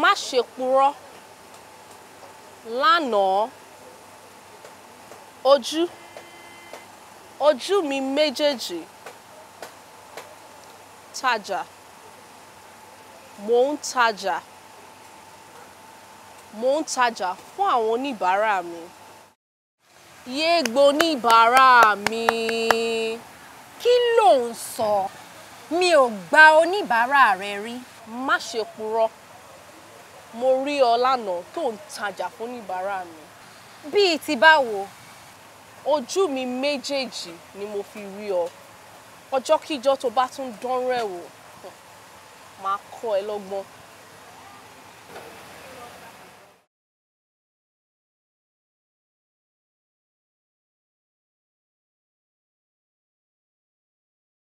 Má ṣe purọ́. Lánàá. Ojú. Ojú mi méjèèjì. Tajà. Mò ń tajà. Mò ń tajà fún àwọn oníbàárà mi. Yé gboníbàárà mi. Kí lò ń sọ? Mi ò gba oníbàárà rẹ rí. Má ṣe purọ́. Mo rí ọ lánàá tó ń tajà fún oníbàárà mi. Bíi ti báwo? Ojú mi méjèèjì ni mo fi rí ọ. Ọjọ́kíjọ́ tó bá tún dánrọ́ ẹ̀ wò, máa kọ́ ẹ lọ́gbọ́n.